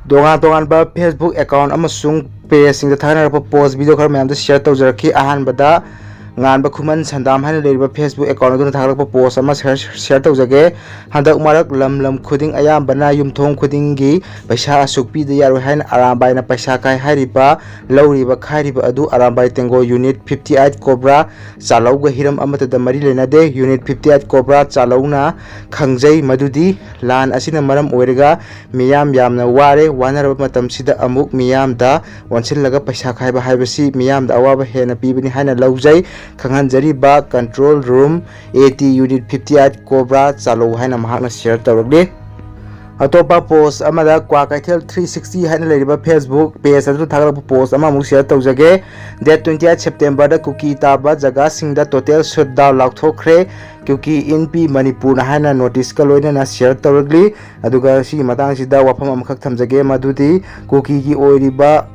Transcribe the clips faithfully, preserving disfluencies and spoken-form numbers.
ꯇꯣꯉꯥꯟ ꯇꯣꯉꯥꯟꯕ Facebook account ꯑꯃꯁꯨꯡ pageꯁꯤꯡꯗ ꯊꯥꯒꯠꯅꯔꯛꯄ post video ꯈꯔ ꯃꯌꯥꯝꯗ share ꯇꯧꯖꯔꯛꯈꯤ꯫ ꯑꯍꯥꯟꯕꯗ ꯉꯥꯟꯕ ꯈꯨꯃꯟ ꯁꯟꯗꯥꯝ ꯍꯥꯏꯅ ꯂꯩꯔꯤꯕ Facebook account ꯑꯗꯨꯅ ꯊꯥꯒꯠꯂꯛꯄ post ꯑꯃ share, share ꯇꯧꯖꯒꯦ꯫ ꯍꯟꯗꯛ ꯃꯔꯛ ꯂꯝ ꯂꯝ ꯈꯨꯗꯤꯡ ꯑꯌꯥꯝꯕꯅ ꯌꯨꯝꯊꯣꯡ ꯈꯨꯗꯤꯡꯒꯤ ꯄꯩꯁꯥ ꯑꯁꯨꯛ ꯄꯤꯗ ꯌꯥꯔꯣꯏ ꯍꯥꯏꯅ ꯑꯔꯥꯝꯕꯥꯏꯅ ꯄꯩꯁꯥ ꯈꯥꯏ ꯍꯥꯏꯔꯤꯕ, ꯂꯧꯔꯤꯕ ꯈꯥꯏꯔꯤꯕ ꯑꯗꯨ Arambai ꯇꯦꯡꯒꯣ unit fifty eight Cobra ꯆꯥꯂꯧꯒ ꯍꯤꯔꯝ ꯑꯃꯠꯇꯗ ꯃꯔꯤ ꯂꯩꯅꯗꯦ꯫ Unit fifty eight Cobra ꯆꯥꯂꯧꯅ ꯈꯪꯖꯩ ꯃꯗꯨꯗꯤ ꯂꯥꯟ ꯑꯁꯤꯅ ꯃꯔꯝ ꯑꯣꯏꯔꯒ ꯃꯤꯌꯥꯝ ꯌꯥꯝꯅ ꯋꯥꯔꯦ꯫ ꯋꯥꯅꯔꯕ ꯃꯇꯝꯁꯤꯗ ꯑꯃꯨꯛ ꯃꯤꯌꯥꯝꯗ ꯑꯣꯟꯁꯤꯜꯂꯒ ꯄꯩꯁꯥ ꯈꯥꯏꯕ ꯍꯥꯏꯕꯁꯤ ꯃꯤꯌꯥꯝꯗ ꯑꯋꯥꯕ ꯍꯦꯟꯅ ꯄꯤꯕꯅꯤ ꯍꯥꯏꯅ ꯂꯧꯖꯩ꯫ ꯈꯪꯍꯟꯖꯔꯤꯕ control room, AT unit fifty eight Cobra ꯆꯥꯂꯧ ꯍꯥꯏꯅ ꯃꯍꯥꯛꯅ share ꯇꯧꯔꯛꯂꯤ꯫ ꯑꯇꯣꯞꯄ post ꯑꯃꯗ ꯀ꯭ꯋꯥꯀꯩꯊꯦꯜ three sixty ꯍꯥꯏꯅ ꯂꯩꯔꯤꯕ Facebook page ꯑꯗꯨ ꯊꯥꯒꯠꯂꯛꯄ post ꯑꯃꯃꯨꯛ share ꯇꯧꯖꯒꯦ꯫ Date twenty eight Septemberꯗ ꯀꯨꯀꯤ ꯇꯥꯕ ꯖꯒꯥꯁꯤꯡꯗ total shutdown ꯂꯥꯎꯊꯣꯛꯈ꯭ꯔꯦ꯫ ꯀꯨꯀꯤ ꯏꯟ ꯄꯤ ꯃꯅꯤꯄꯨꯔꯅ ꯍꯥꯏꯅ noticeꯀ ꯂꯣꯏꯅꯅ share ꯇꯧꯔꯛꯂꯤ꯫ ꯑꯗꯨꯒ ꯁꯤꯒꯤ ꯃꯇꯥꯡꯁꯤꯗ ꯋꯥꯐꯝ ꯑꯃꯈꯛ ꯊꯝꯖꯒꯦ, ꯃꯗꯨꯗꯤ ꯀꯨꯀꯤꯒꯤ ꯑꯣꯏꯔꯤꯕ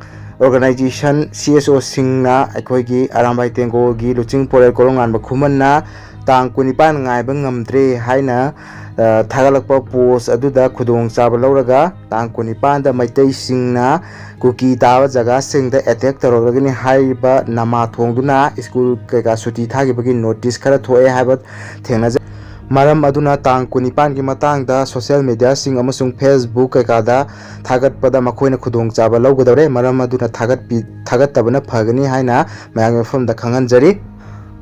organization, CSOꯁꯤꯡꯅ ꯑꯩꯈꯣꯏꯒꯤ ꯑꯔꯥꯝꯕꯥꯏ ꯇꯦꯡꯒꯣꯜꯒꯤ ꯂꯨꯆꯤꯡ ꯄꯣꯔꯦꯜ ꯀꯣꯔꯧꯉꯥꯟꯕ ꯈꯨꯃꯟꯅ ꯇꯥꯡ ꯀꯨꯟꯅꯤꯄꯥꯟ ꯉꯥꯏꯕ ꯉꯝꯗ꯭ꯔꯦ ꯍꯥꯏꯅ, ꯑ, ꯊꯥꯒꯠꯂꯛꯄ post ꯑꯗꯨꯗ ꯈꯨꯗꯣꯡꯆꯥꯕ ꯂꯧꯔꯒ ꯇꯥꯡ ꯀꯨꯟꯅꯤꯄꯥꯟꯗ ꯃꯩꯇꯩꯁꯤꯡꯅ ꯀꯨꯀꯤ ꯇꯥꯕ ꯖꯒꯥꯁꯤꯡꯗ attack ꯇꯧꯔꯛꯂꯒꯅꯤ ꯍꯥꯏꯔꯤꯕ ꯅꯃꯥ ꯊꯣꯡꯗꯨꯅ school ꯀꯩꯀꯥ ꯁꯨꯇꯤ ꯊꯥꯈꯤꯕꯒꯤ notice ꯈꯔ ꯊꯣꯛꯑꯦ ꯍꯥꯏꯕ ꯊꯦꯡꯅꯖꯩ꯫ ꯃꯔꯝ ꯑꯗꯨꯅ ꯇꯥꯡ ꯀꯨꯟꯅꯤꯄꯥꯟꯒꯤ ꯃꯇꯥꯡꯗ social mediaꯁꯤꯡ ꯑꯃꯁꯨꯡ Facebook ꯀꯩꯀꯥꯗ ꯊꯥꯒꯠꯄꯗ ꯃꯈꯣꯏꯅ ꯈꯨꯗꯣꯡꯆꯥꯕ ꯂꯧꯒꯗꯧꯔꯦ꯫ ꯃꯔꯝ ꯑꯗꯨꯅ ꯊꯥꯒꯠꯄꯤ-, ꯊꯥꯒꯠꯇꯕꯅ ꯐꯒꯅꯤ ꯍꯥꯏꯅ ꯃꯌꯥꯝꯒꯤ ꯃꯐꯝꯗ ꯈꯪꯍꯟꯖꯔꯤ꯫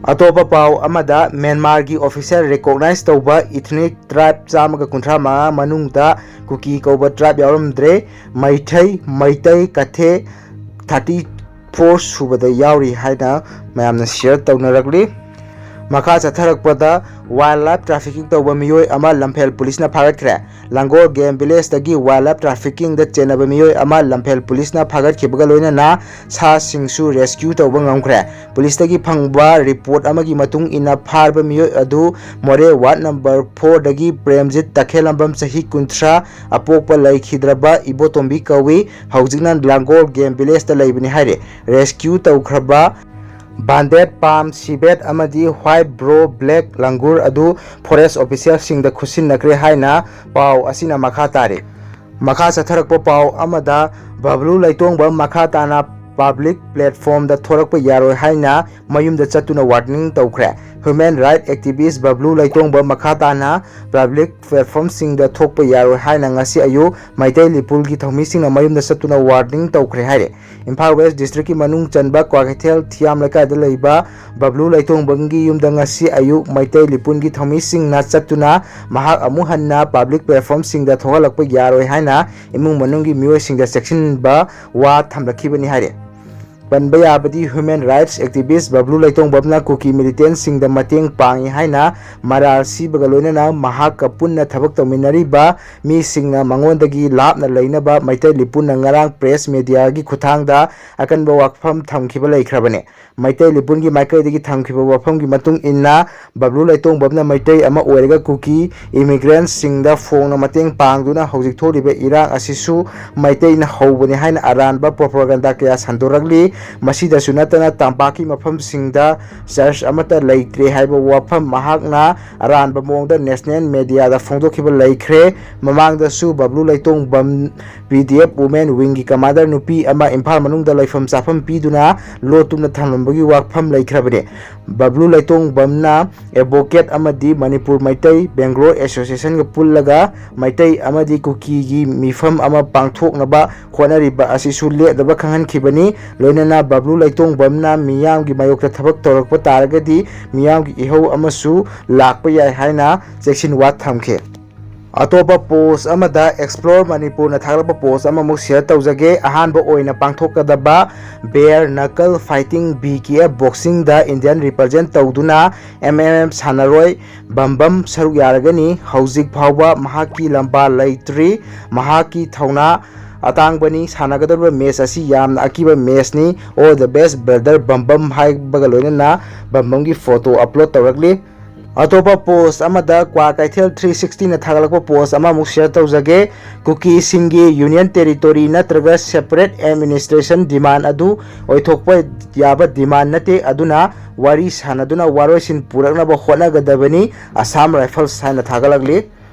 ꯑꯇꯣꯞꯄ ꯄꯥꯎ ꯑꯃꯗ, ꯃ꯭ꯌꯥꯟꯃꯥꯔꯒꯤ official recognize ꯇꯧꯕ ethnic tribe ꯆꯥꯝꯃꯒ ꯀꯨꯟꯊ꯭ꯔꯥ ꯃꯉꯥ ꯃꯅꯨꯡꯗ ꯀꯨꯀꯤ ꯀꯧꯕ tribe ꯌꯥꯎꯔꯝꯗ꯭ꯔꯦ꯫ Meitei, Meitei, ꯀꯊꯦ, thirty four ꯁꯨꯕꯗ ꯌꯥꯎꯔꯤ ꯍꯥꯏꯅ ꯃꯌꯥꯝꯅ share ꯇꯧꯅꯔꯛꯂꯤ꯫ ꯃꯈꯥ ꯆꯠꯊꯔꯛꯄꯗ, wildlife trafficking ꯇꯧꯕ ꯃꯤꯑꯣꯏ ꯑꯃ ꯂꯝꯐꯦꯜ ꯄꯨꯂꯤꯁꯅ ꯐꯥꯒꯠꯈ꯭ꯔꯦ꯫ ꯂꯥꯡꯒꯣꯜ Game Villageꯇꯒꯤ wildlife traffickingꯗ ꯆꯦꯟꯅꯕ ꯃꯤꯑꯣꯏ ꯑꯃ ꯂꯝꯐꯦꯜ ꯄꯨꯂꯤꯁꯅ ꯐꯥꯒꯠꯈꯤꯕꯒ ꯂꯣꯏꯅꯅ ꯁꯥꯁꯤꯡꯁꯨ rescue ꯇꯧꯕ ꯉꯝꯈ꯭ꯔꯦ꯫ ꯄꯨꯂꯤꯁꯇꯒꯤ ꯐꯪꯕ report ꯑꯃꯒꯤ ꯃꯇꯨꯡ ꯏꯟꯅ, ꯐꯥꯔꯕ ꯃꯤꯑꯣꯏ ꯑꯗꯨ ꯃꯣꯔꯦ ward number fourꯗꯒꯤ ꯄ꯭ꯔꯦꯝꯖꯤꯠ ꯇꯈꯦꯜꯂꯝꯕꯝ, ꯆꯍꯤ ꯀꯨꯟꯊ꯭ꯔꯥ, ꯑꯄꯣꯛꯄ ꯂꯩꯈꯤꯗ꯭ꯔꯕ ꯏꯕꯣꯇꯣꯝꯕꯤ ꯀꯧꯏ꯫ ꯍꯧꯖꯤꯛꯅ ꯂꯥꯡꯒꯣꯜ Game Villageꯇ ꯂꯩꯕꯅꯤ ꯍꯥꯏꯔꯤ꯫ Rescue ꯇꯧꯈ꯭ꯔꯕ banded palm civet ꯑꯃꯗꯤ white brow black langur ꯑꯗꯨ forest officialꯁꯤꯡꯗ ꯈꯨꯠꯁꯤꯟꯅꯈ꯭ꯔꯦ ꯍꯥꯏꯅ ꯄꯥꯎ ꯑꯁꯤꯅ ꯃꯈꯥ ꯇꯥꯔꯤ꯫ ꯃꯈꯥ ꯆꯠꯊꯔꯛꯄ ꯄꯥꯎ ꯑꯃꯗ, ꯕꯕ꯭ꯂꯨ ꯂꯩꯇꯣꯡꯕꯝ ꯃꯈꯥ ꯇꯥꯅ ꯄꯕ꯭ꯂꯤꯛ ꯄ꯭ꯂꯦꯠꯐꯣꯝꯗ ꯊꯣꯔꯛꯄ ꯌꯥꯔꯣꯏ ꯍꯥꯏꯅ ꯃꯌꯨꯝꯗ ꯆꯠꯇꯨꯅ ꯋꯥꯔꯅꯤꯡ ꯇꯧꯈ꯭ꯔꯦ꯫ ꯍ꯭ꯌꯨꯃꯦꯟ ꯔꯥꯏꯠ ꯑꯦꯛꯇꯤꯚꯤꯁ ꯕꯕ꯭ꯂꯨ ꯂꯩꯇꯣꯡꯕꯝ ꯃꯈꯥ ꯇꯥꯅ ꯄꯕ꯭ꯂꯤꯛ ꯄ꯭ꯂꯦꯠꯐꯣꯝꯁꯤꯡꯗ ꯊꯣꯛꯄ ꯌꯥꯔꯣꯏ ꯍꯥꯏꯅ ꯉꯁꯤ ꯑꯌꯨꯛ ꯃꯩꯇꯩ ꯂꯤꯄꯨꯜꯒꯤ ꯊꯧꯃꯤꯁꯤꯡꯅ ꯃꯌꯨꯝꯗ ꯆꯠꯇꯨꯅ ꯋꯥꯔꯅꯤꯡ ꯇꯧꯈ꯭ꯔꯦ ꯍꯥꯏꯔꯦ꯫ ꯏꯝꯐꯥꯜ ꯋꯦꯁ ꯗꯤꯁꯇ꯭ꯔꯤꯛꯀꯤ ꯃꯅꯨꯡ ꯆꯟꯕ ꯀ꯭ꯋꯥꯀꯩꯊꯦꯜ ꯊꯤꯌꯥꯝ ꯂꯩꯀꯥꯏꯗ ꯂꯩꯕ ꯕꯕ꯭ꯂꯨ ꯂꯩꯇꯣꯡꯕꯝꯒꯤ ꯌꯨꯝꯗ ꯉꯁꯤ ꯑꯌꯨꯛ ꯃꯩꯇꯩ ꯂꯤꯄꯨꯟꯒꯤ ꯊꯧꯃꯤꯁꯤꯡꯅ ꯆꯠꯇꯨꯅ ꯃꯍꯥꯛ ꯑꯃꯨꯛ ꯍꯟꯅ ꯄꯕ꯭ꯂꯤꯛ ꯄ꯭ꯂꯦꯠꯐꯣꯝꯁꯤꯡꯗ ꯊꯣꯛꯍꯜꯂꯛꯄ ꯌꯥꯔꯣꯏ ꯍꯥꯏꯅ ꯏꯃꯨꯡ ꯃꯅꯨꯡꯒꯤ ꯃꯤꯑꯣꯏꯁꯤꯡꯗ ꯆꯦꯛꯁꯤꯟꯕ ꯋꯥ ꯊꯝꯂꯛꯈꯤꯕꯅꯤ ꯍꯥꯏꯔꯦ꯫ ꯄꯟꯕ ꯌꯥꯕꯗꯤ, ꯍ꯭ꯌꯨꯃꯦꯟ ꯔꯥꯏꯠꯁ ꯑꯦꯛꯇꯤꯚꯤꯁ꯭ꯠ ꯕꯕ꯭ꯂꯨ ꯂꯩꯇꯣꯡꯕꯝꯅ ꯀꯨꯀꯤ ꯃꯤꯂꯤꯇꯦꯟꯠꯁꯤꯡꯗ ꯃꯇꯦꯡ ꯄꯥꯡꯏ ꯍꯥꯏꯅ ꯃꯔꯥꯜ ꯁꯤꯕꯒ ꯂꯣꯏꯅꯅ ꯃꯍꯥꯛꯀ ꯄꯨꯟꯅ ꯊꯕꯛ ꯇꯧꯃꯤꯟꯅꯔꯤꯕ ꯃꯤꯁꯤꯡꯅ ꯃꯉꯣꯟꯗꯒꯤ ꯂꯥꯞꯅ ꯂꯩꯅꯕ ꯃꯩꯇꯩ ꯂꯤꯄꯨꯟꯅ ꯉꯔꯥꯡ ꯄ꯭ꯔꯦꯁ ꯃꯦꯗꯤꯌꯥꯒꯤ ꯈꯨꯠꯊꯥꯡꯗ ꯑꯀꯟꯕ ꯋꯥꯐꯝ ꯊꯝꯈꯤꯕ ꯂꯩꯈ꯭ꯔꯕꯅꯤ꯫ ꯃꯩꯇꯩ ꯂꯤꯄꯨꯟꯒꯤ ꯃꯥꯏꯀꯩꯗꯒꯤ ꯊꯝꯈꯤꯕ ꯋꯥꯐꯝꯒꯤ ꯃꯇꯨꯡ ꯏꯟꯅ, ꯕꯕ꯭ꯂꯨ ꯂꯩꯇꯣꯡꯕꯝꯅ ꯃꯩꯇꯩ ꯑꯃ ꯑꯣꯏꯔꯒ ꯀꯨꯀꯤ ꯏꯃꯤꯒ꯭ꯔꯦꯟꯠꯁꯤꯡꯗ ꯐꯣꯡꯅ ꯃꯇꯦꯡ ꯄꯥꯡꯗꯨꯅ ꯍꯧꯖꯤꯛ ꯊꯣꯛꯂꯤꯕ ꯏꯔꯥꯡ ꯑꯁꯤꯁꯨ ꯃꯩꯇꯩꯅ ꯍꯧꯕꯅꯤ ꯍꯥꯏꯅ ꯑꯔꯥꯟꯕ ꯄ꯭ꯔꯣꯄꯥꯒꯥꯟꯗꯥ ꯀꯌꯥ ꯁꯟꯗꯣꯔꯛꯂꯤ꯫ ꯃꯁꯤꯗꯁꯨ ꯅꯠꯇꯅ ꯇꯝꯄꯥꯛꯀꯤ ꯃꯐꯝꯁꯤꯡꯗ ꯆꯔꯆ ꯑꯃꯠꯇ ꯂꯩꯇ꯭ꯔꯦ ꯍꯥꯏꯕ ꯋꯥꯐꯝ ꯃꯍꯥꯛꯅ ꯑꯔꯥꯟꯕ ꯃꯑꯣꯡꯗ ꯅꯦꯁꯅꯦꯜ ꯃꯦꯗꯤꯌꯥꯗ ꯐꯣꯡꯗꯣꯛꯈꯤꯕ ꯂꯩꯈ꯭ꯔꯦ꯫ ꯃꯃꯥꯡꯗꯁꯨ ꯕꯕ꯭ꯂꯨ ꯂꯩꯇꯣꯡꯕꯝ ꯄꯤ ꯗꯤ ꯑꯦꯐ ꯋꯨꯃꯦꯟ ꯋꯤꯡꯒꯤ ꯀꯃꯥꯟꯗꯔ ꯅꯨꯄꯤ ꯑꯃ ꯏꯝꯐꯥꯜ ꯃꯅꯨꯡꯗ ꯂꯩꯐꯝ ꯆꯥꯐꯝ ꯄꯤꯗꯨꯅ ꯂꯣꯠꯇꯨꯅ ꯊꯝꯂꯝꯕꯒꯤ ꯋꯥꯐꯝ ꯂꯩꯈ꯭ꯔꯕꯅꯤ꯫ ꯕꯕ꯭ꯂꯨ ꯂꯩꯇꯣꯡꯕꯝꯅ ꯑꯦꯗꯚꯣꯀꯦꯠ ꯑꯃꯗꯤ ꯃꯅꯤꯄꯨꯔ ꯃꯩꯇꯩ ꯕꯦꯡꯒ꯭ꯂꯣꯔ ꯑꯦꯁꯣꯁꯤꯌꯦꯁꯟꯒ ꯄꯨꯜꯂꯒ ꯃꯩꯇꯩ ꯑꯃꯗꯤ ꯀꯨꯀꯤꯒꯤ ꯃꯤꯐꯝ ꯑꯃ ꯄꯥꯡꯊꯣꯛꯅꯕ ꯍꯣꯠꯅꯔꯤꯕ ꯑꯁꯤꯁꯨ ꯂꯦꯞꯅꯕ ꯈꯪꯍꯟꯈꯤꯕꯅꯤ꯫ ꯂꯣꯏꯅꯅ ꯕꯕ꯭ꯂꯨ ꯂꯩꯇꯣꯡꯕꯝꯅ ꯃꯤꯌꯥꯝꯒꯤ ꯃꯥꯌꯣꯛꯇ ꯊꯕꯛ ꯇꯧꯔꯛꯄ ꯇꯥꯔꯒꯗꯤ ꯃꯤꯌꯥꯝꯒꯤ ꯏꯍꯧ ꯑꯃꯁꯨ ꯂꯥꯛꯄ ꯌꯥꯏ ꯍꯥꯏꯅ ꯆꯦꯛꯁꯤꯟ ꯋꯥ ꯊꯝꯈꯤ꯫ ꯑꯇꯣꯞꯄ ꯄꯣꯁ ꯑꯃꯗ ꯑꯦꯛꯁꯄ꯭ꯂꯣꯔ ꯃꯅꯤꯄꯨꯔꯅ ꯊꯥꯒꯠꯂꯛꯄ ꯄꯣꯁ ꯑꯃꯃꯨꯛ ꯁꯤꯌꯔ ꯇꯧꯖꯒꯦ꯫ ꯑꯍꯥꯟꯕ ꯑꯣꯏꯅ ꯄꯥꯡꯊꯣꯛꯀꯗꯕ ꯕꯦꯌꯔ ꯅꯀꯜ ꯐꯥꯏꯇꯤꯡ ꯕꯤ ꯀꯦ ꯑꯦꯐ ꯕꯣꯛꯁꯤꯡꯗ ꯏꯟꯗꯤꯌꯥꯟ ꯔꯤꯄ꯭ꯔꯖꯦꯟ ꯇꯧꯗꯨꯅ ꯑꯦꯝ ꯑꯦꯝ ꯑꯦꯐ ꯁꯥꯟꯅꯔꯣꯏ ꯕꯝꯕꯝ ꯁꯔꯨꯛ ꯌꯥꯔꯒꯅꯤ꯫ ꯍꯧꯖꯤꯛ ꯐꯥꯎꯕ ꯃꯍꯥꯛꯀꯤ ꯂꯝꯕꯥ ꯂꯩꯇ꯭ꯔꯤ꯫ ꯃꯍꯥꯛꯀꯤ ꯊꯧꯅꯥ ꯑꯇꯥꯡꯕꯅꯤ꯫ ꯁꯥꯟꯅꯒꯗꯧꯔꯤꯕ ꯃꯦꯆ ꯑꯁꯤ ꯌꯥꯝꯅ ꯑꯀꯤꯕ ꯃꯦꯆꯅꯤ꯫ All the best brother ꯕꯝꯕꯝ ꯍꯥꯏꯕꯒ ꯂꯣꯏꯅꯅ ꯕꯝꯕꯝꯒꯤ ꯐꯣꯇꯣ ꯑꯞꯂꯣꯗ ꯇꯧꯔꯛꯂꯤ꯫ ꯑꯇꯣꯞꯄ ꯄꯣꯁ ꯑꯃꯗ ꯀ꯭ꯋꯥ ꯀꯩꯊꯦꯜ ꯊ꯭ꯔꯤ ꯁꯤꯛꯁꯇꯤꯅ ꯊꯥꯒꯠꯂꯛꯄ ꯄꯣꯁ ꯑꯃꯃꯨꯛ ꯁꯤꯌꯔ ꯇꯧꯖꯒꯦ꯫ ꯀꯨꯀꯤꯁꯤꯡꯒꯤ ꯌꯨꯅꯤꯌꯟ ꯇꯦꯔꯤꯇꯣꯔꯤ ꯅꯠꯇ꯭ꯔꯒ ꯁꯦꯄꯔꯦꯠ ꯑꯦꯗꯃꯤꯅꯤꯁꯇ꯭ꯔꯦꯁꯟ ꯗꯤꯃꯥꯟ ꯑꯗꯨ ꯑꯣꯏꯊꯣꯛꯄ ꯌꯥꯕ ꯗꯤꯃꯥꯟ ꯅꯠꯇꯦ, ꯑꯗꯨꯅ ꯋꯥꯔꯤ ꯁꯥꯟꯅꯗꯨꯅ ꯋꯥꯔꯣꯏꯁꯤꯟ ꯄꯨꯔꯛꯅꯕ ꯍꯣꯠꯅꯒꯗꯕꯅꯤ, ꯑꯁꯥꯝ ꯔꯥꯏꯐꯜꯁ ꯍꯥꯏꯅ ꯊꯥꯒꯠꯂꯛꯂꯤ꯫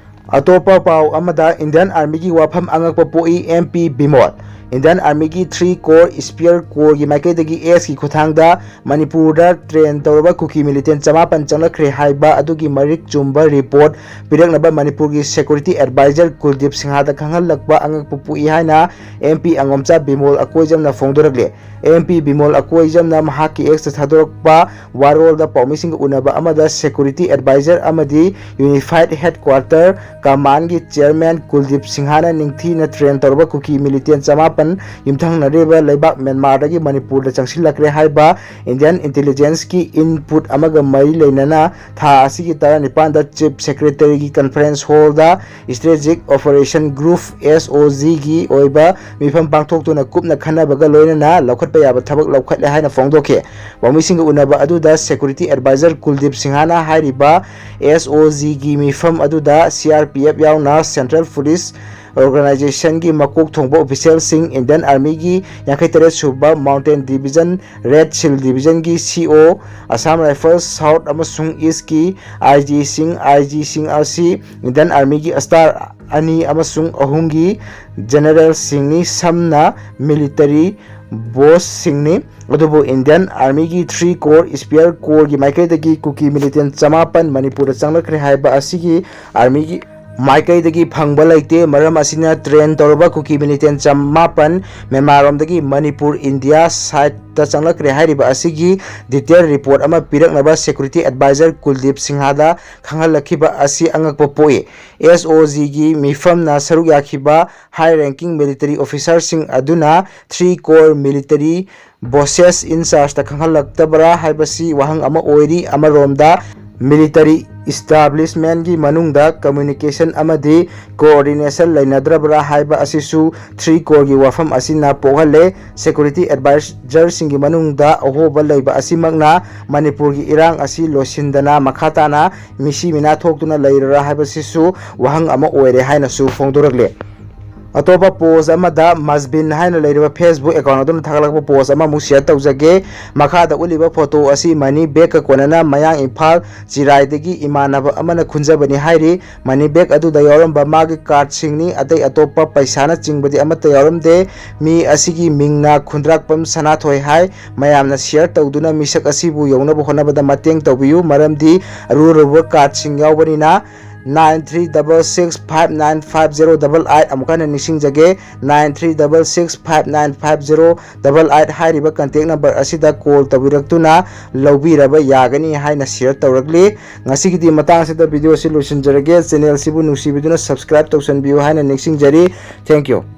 ꯑꯇꯣꯞꯄ ꯄꯥꯎ ꯑꯃꯗ, ꯏꯟꯗꯤꯌꯟ ꯑꯥꯔꯃꯤꯒꯤ ꯋꯥꯐꯝ ꯑꯉꯛꯄ ꯄꯣꯛꯏ, ꯑꯦꯝ ꯄꯤ ꯕꯤꯃꯣꯜ꯫ ꯏꯟꯗꯤꯌꯟ ꯑꯥꯔꯃꯤꯒꯤ ꯊ꯭ꯔꯤ ꯀꯣꯔ ꯏꯁꯄꯤꯌꯔ ꯀꯣꯔꯒꯤ ꯃꯥꯏꯀꯩꯗꯒꯤ ꯑꯦꯁꯀꯤ ꯈꯨꯠꯊꯥꯡꯗ ꯃꯅꯤꯄꯨꯔꯗ ꯇ꯭ꯔꯦꯟ ꯇꯧꯔꯕ ꯀꯨꯀꯤ ꯃꯤꯂꯤꯇꯦꯟ ꯆꯃꯥꯄꯟ ꯆꯪꯂꯛꯈ꯭ꯔꯦ ꯍꯥꯏꯕ ꯑꯗꯨꯒꯤ ꯃꯔꯤꯛ ꯆꯨꯝꯕ ꯔꯤꯄꯣꯔꯠ ꯄꯤꯔꯛꯅꯕ ꯃꯅꯤꯄꯨꯔꯒꯤ ꯁꯦꯀ꯭ꯌꯨꯔꯤꯇꯤ ꯑꯦꯗꯚꯥꯏꯖꯔ ꯀꯨꯜꯗꯤꯞ ꯁꯤꯡꯍꯥꯗ ꯈꯪꯍꯜꯂꯛꯄ ꯑꯉꯛꯄ ꯄꯣꯛꯏ ꯍꯥꯏꯅ M P ꯑꯉꯣꯝꯆꯥ Bimol ꯑꯀꯣꯏꯖꯝꯅ ꯐꯣꯡꯗꯣꯔꯛꯂꯤ꯫ M P Bimol ꯑꯀꯣꯏꯖꯝꯅ ꯃꯍꯥꯛꯀꯤ ꯑꯦꯛꯁꯇ ꯊꯥꯗꯣꯔꯛꯄ ꯋꯥꯔꯣꯜꯗ ꯄꯥꯎꯃꯤꯁꯤꯡꯒ ꯎꯅꯕ ꯑꯃꯗ ꯁꯦꯀ꯭ꯌꯨꯔꯤꯇꯤ ꯑꯦꯗꯚꯥꯏꯖꯔ ꯑꯃꯗꯤ ꯌꯨꯅꯤꯐꯥꯏꯗ ꯍꯦꯗꯀ꯭ꯋꯥꯇꯔ ꯀꯃꯥꯟꯒꯤ ꯆꯤꯌꯔꯃꯦꯟ ꯀꯨꯜꯗꯤꯞ ꯁꯤꯡꯍꯥꯅ ꯅꯤꯡꯊꯤꯅ ꯇ꯭ꯔꯦꯟ ꯇꯧꯔꯕ ꯀꯨꯀꯤ ꯃꯤꯂꯤꯇꯦꯟ ꯆꯃꯥꯄꯟ ꯌꯨꯝꯊꯪꯅꯔꯤꯕ ꯂꯩꯕꯥꯛ ꯃ꯭ꯌꯥꯟꯃꯥꯔꯗꯒꯤ ꯃꯅꯤꯄꯨꯔꯗ ꯆꯪꯁꯤꯜꯂꯛꯈ꯭ꯔꯦ ꯍꯥꯏꯕ ꯏꯟꯗꯤꯌꯟ ꯏꯟꯇꯦꯂꯤꯖꯦꯟꯁꯀꯤ ꯏꯟꯄꯨꯠ ꯑꯃꯒ ꯃꯔꯤ ꯂꯩꯅꯅ ꯊꯥ ꯑꯁꯤꯒꯤ ꯇꯔꯥꯅꯤꯄꯥꯟꯗ ꯆꯤꯐ ꯁꯦꯀ꯭ꯔꯦꯇꯔꯤꯒꯤ ꯀꯟꯐꯔꯦꯟꯁ ꯍꯣꯜꯗ ꯁ꯭ꯇ꯭ꯔꯦꯇꯦꯖꯤꯛ ꯑꯣꯄꯔꯦꯁꯟ ꯒ꯭ꯔꯨꯞ, ꯑꯦꯁ ꯑꯣ ꯖꯤꯒꯤ ꯑꯣꯏꯕ ꯃꯤꯐꯝ ꯄꯥꯡꯊꯣꯛꯇꯨꯅ ꯀꯨꯞꯅ ꯈꯟꯅꯕꯒ ꯂꯣꯏꯅꯅ ꯂꯧꯈꯠꯄ ꯌꯥꯕ ꯊꯕꯛ ꯂꯧꯈꯠꯂꯦ ꯍꯥꯏꯅ ꯐꯣꯡꯗꯣꯛꯈꯤ꯫ ꯄꯥꯎꯃꯤꯁꯤꯡꯒ ꯎꯅꯕ ꯑꯗꯨꯗ ꯁꯦꯀ꯭ꯌꯨꯔꯤꯇꯤ ꯑꯦꯗꯚꯥꯏꯖꯔ ꯀꯨꯜꯗꯤꯞ ꯁꯤꯡꯍꯥꯅ ꯍꯥꯏꯔꯤꯕ ꯑꯦꯁ ꯑꯣ ꯖꯤꯒꯤ ꯃꯤꯐꯝ ꯑꯗꯨꯗ ꯁꯤ ꯑꯥꯔ ꯄꯤ ꯑꯦꯐ ꯌꯥꯎꯅ ꯁꯦꯟꯇ꯭ꯔꯦꯜ ꯄꯨꯂꯤꯁ ꯑꯣꯔꯒꯅꯥꯏꯖꯦꯁꯟꯒꯤ ꯃꯀꯣꯛ ꯊꯣꯡꯕ ꯑꯣꯐꯤꯁꯤꯌꯦꯜꯁꯤꯡ, ꯏꯟꯗꯤꯌꯟ ꯑꯥꯔꯃꯤꯒꯤ ꯌꯥꯡꯈꯩ ꯇꯔꯦꯠ ꯁꯨꯕ ꯃꯥꯎꯟꯇꯦꯟ ꯗꯤꯕꯤꯖꯟ, ꯔꯦꯗ ꯁꯤꯜ ꯗꯤꯕꯤꯖꯟꯒꯤ ꯁꯤ ꯑꯣ, ꯑꯁꯥꯝ ꯔꯥꯏꯐꯜꯁ ꯁꯥꯎꯠ ꯑꯃꯁꯨꯡ ꯏꯁꯀꯤ ꯑꯥꯏ ꯖꯤꯁꯤꯡ, ꯑꯥꯏ ꯖꯤꯁꯤꯡ ꯑꯁꯤ ꯏꯟꯗꯤꯌꯟ ꯑꯥꯔꯃꯤꯒꯤ ꯁ꯭ꯇꯥꯔ ꯑꯅꯤ ꯑꯃꯁꯨꯡ ꯑꯍꯨꯝꯒꯤ ꯖꯦꯅꯔꯦꯜꯁꯤꯡꯅꯤ, ꯁꯝꯅ ꯃꯤꯂꯤꯇꯔꯤ ꯕꯣꯁꯁꯤꯡꯅꯤ꯫ ꯑꯗꯨꯕꯨ ꯏꯟꯗꯤꯌꯟ ꯑꯥꯔꯃꯤꯒꯤ ꯊ꯭ꯔꯤ ꯀꯣꯔ ꯏꯁꯄꯤꯌꯔ ꯀꯣꯔꯒꯤ ꯃꯥꯏꯀꯩꯗꯒꯤ ꯀꯨꯀꯤ ꯃꯤꯂꯤꯇꯦꯟ ꯆꯃꯥꯄꯟ ꯃꯅꯤꯄꯨꯔꯗ ꯆꯪꯂꯛꯈ꯭ꯔꯦ ꯍꯥꯏꯕ ꯑꯁꯤꯒꯤ ꯑꯥꯔꯃꯤꯒꯤ ꯃꯥꯏꯀꯩꯗꯒꯤ ꯐꯪꯕ ꯂꯩꯇꯦ꯫ ꯃꯔꯝ ꯑꯁꯤꯅ ꯇ꯭ꯔꯦꯟ ꯇꯧꯔꯕ ꯀꯨꯀꯤ ꯃꯤꯂꯤꯇꯦꯟ ꯆꯃꯥꯄꯟ ꯃ꯭ꯌꯥꯟꯃꯥꯔꯔꯣꯝꯗꯒꯤ ꯃꯅꯤꯄꯨꯔ ꯏꯟꯗꯤꯌꯥ ꯁꯥꯏꯠꯇ ꯆꯪꯂꯛꯈ꯭ꯔꯦ ꯍꯥꯏꯔꯤꯕ ꯑꯁꯤꯒꯤ ꯗꯤꯇꯦꯜ ꯔꯤꯄꯣꯔꯠ ꯑꯃ ꯄꯤꯔꯛꯅꯕ ꯁꯦꯀ꯭ꯌꯨꯔꯤꯇꯤ ꯑꯦꯗꯚꯥꯏꯖꯔ ꯀꯨꯜꯗꯤꯞ ꯁꯤꯡꯍꯥꯗ ꯈꯪꯍꯜꯂꯛꯈꯤꯕ ꯑꯁꯤ ꯑꯉꯛꯄ ꯄꯣꯛꯏ꯫ ꯑꯦꯁ ꯑꯣ ꯖꯤꯒꯤ ꯃꯤꯐꯝꯅ ꯁꯔꯨꯛ ꯌꯥꯈꯤꯕ ꯍꯥꯏ ꯔꯦꯡꯀꯤꯡ ꯃꯤꯂꯤꯇꯔꯤ ꯑꯣꯐꯤꯁꯥꯔꯁꯤꯡ ꯑꯗꯨꯅ ꯊ꯭ꯔꯤ ꯀꯣꯔ ꯃꯤꯂꯤꯇꯔꯤ ꯕꯣꯁꯦꯁ ꯏꯟ ꯆꯥꯔꯖꯇ ꯈꯪꯍꯜꯂꯛꯇꯕ꯭ꯔꯥ ꯍꯥꯏꯕꯁꯤ ꯋꯥꯍꯪ ꯑꯃ ꯑꯣꯏꯔꯤ꯫ ꯑꯃꯔꯣꯝꯗ, ꯃꯤꯂꯤꯇꯔꯤ ꯏꯁꯇꯥꯕ꯭ꯂꯤꯁꯃꯦꯟꯒꯤ ꯃꯅꯨꯡꯗ ꯀꯝꯃ꯭ꯌꯨꯅꯤꯀꯦꯁꯟ ꯑꯃꯗꯤ ꯀꯣꯑꯣꯔꯗꯤꯅꯦꯁꯟ ꯂꯩꯅꯗ꯭ꯔꯕ꯭ꯔꯥ ꯍꯥꯏꯕ ꯑꯁꯤꯁꯨ ꯊ꯭ꯔꯤ ꯀꯣꯔꯒꯤ ꯋꯥꯐꯝ ꯑꯁꯤꯅ ꯄꯣꯛꯍꯜꯂꯦ꯫ ꯁꯦꯀ꯭ꯌꯨꯔꯤꯇꯤ ꯑꯦꯗꯚꯥꯏꯖꯔꯁꯤꯡꯒꯤ ꯃꯅꯨꯡꯗ ꯑꯍꯣꯕ ꯂꯩꯕ ꯑꯁꯤꯃꯛꯅ ꯃꯅꯤꯄꯨꯔꯒꯤ ꯏꯔꯥꯡ ꯑꯁꯤ ꯂꯣꯏꯁꯤꯟꯗꯅ ꯃꯈꯥ ꯇꯥꯅ ꯃꯤꯁꯤ ꯃꯤꯅꯥ ꯊꯣꯛꯇꯨꯅ ꯂꯩꯔꯔꯥ ꯍꯥꯏꯕꯁꯤꯁꯨ ꯋꯥꯍꯪ ꯑꯃ ꯑꯣꯏꯔꯦ ꯍꯥꯏꯅꯁꯨ ꯐꯣꯡꯗꯣꯔꯛꯂꯦ꯫ ꯑꯇꯣꯞꯄ ꯄꯣꯁ ꯑꯃꯗ ꯃꯁꯕꯤꯟ ꯍꯥꯏꯅ ꯂꯩꯔꯤꯕ Facebook ꯑꯦꯀꯥꯎꯟ ꯑꯗꯨꯅ ꯊꯥꯒꯠꯂꯛꯄ ꯄꯣꯁ ꯑꯃꯃꯨꯛ ꯁꯤꯌꯔ ꯇꯧꯖꯒꯦ꯫ ꯃꯈꯥꯗ ꯎꯠꯂꯤꯕ ꯐꯣꯇꯣ ꯑꯁꯤ ꯃꯅꯤ ꯕꯦꯒꯀ ꯀꯣꯟꯅꯅ ꯃꯌꯥꯡ ꯏꯝꯐꯥꯜ ꯆꯤꯔꯥꯏꯗꯒꯤ ꯏꯃꯥꯟꯅꯕ ꯑꯃꯅ ꯈꯨꯟꯖꯕꯅꯤ ꯍꯥꯏꯔꯤ꯫ ꯃꯅꯤ ꯕꯦꯒ ꯑꯗꯨꯗ ꯌꯥꯎꯔꯝꯕ ꯃꯥꯒꯤ ꯀꯥꯔꯗꯁꯤꯡꯅꯤ, ꯑꯇꯩ ꯑꯇꯣꯞꯄ ꯄꯩꯁꯥꯅꯆꯤꯡꯕꯗꯤ ꯑꯃꯠꯇ ꯌꯥꯎꯔꯝꯗꯦ꯫ ꯃꯤ ꯑꯁꯤꯒꯤ ꯃꯤꯡꯅ ꯈꯨꯟꯗ꯭ꯔꯥꯛꯄꯝ ꯁꯅꯥꯊꯣꯏ ꯍꯥꯏ꯫ ꯃꯌꯥꯝꯅ ꯁꯤꯌꯔ ꯇꯧꯗꯨꯅ ꯃꯤꯁꯛ ꯑꯁꯤꯕꯨ ꯌꯧꯅꯕ ꯍꯣꯠꯅꯕꯗ ꯃꯇꯦꯡ ꯇꯧꯕꯤꯌꯨ, ꯃꯔꯝꯗꯤ ꯑꯔꯨ ꯑꯔꯨꯕ ꯀꯥꯔꯗꯁꯤꯡ ꯌꯥꯎꯕꯅꯤꯅ꯫ Nine three double six five nine five zero double eight, ꯑꯃꯨꯛ ꯍꯟꯅ ꯅꯤꯡꯁꯤꯡꯖꯒꯦ, nine three double six five nine five zero double eight ꯍꯥꯏꯔꯤꯕ ꯀꯟꯇꯦꯛ ꯅꯝꯕꯔ ꯑꯁꯤꯗ ꯀꯣꯜ ꯇꯧꯕꯤꯔꯛꯇꯨꯅ ꯂꯧꯕꯤꯔꯕ ꯌꯥꯒꯅꯤ ꯍꯥꯏꯅ ꯁꯤꯌꯔ ꯇꯧꯔꯛꯂꯤ꯫ ꯉꯁꯤꯒꯤꯗꯤ ꯃꯇꯥꯡ ꯑꯁꯤꯗ ꯚꯤꯗꯤꯑꯣ ꯑꯁꯤ ꯂꯣꯏꯁꯤꯟꯖꯔꯒꯦ꯫ ꯆꯦꯅꯦꯜꯁꯤꯕꯨ ꯅꯨꯡꯁꯤꯕꯤꯗꯨꯅ ꯁꯕꯁꯀ꯭ꯔꯥꯏꯕ ꯇꯧꯁꯟꯕꯤꯌꯨ ꯍꯥꯏꯅ ꯅꯤꯡꯁꯤꯡꯖꯔꯤ꯫ Thank you꯫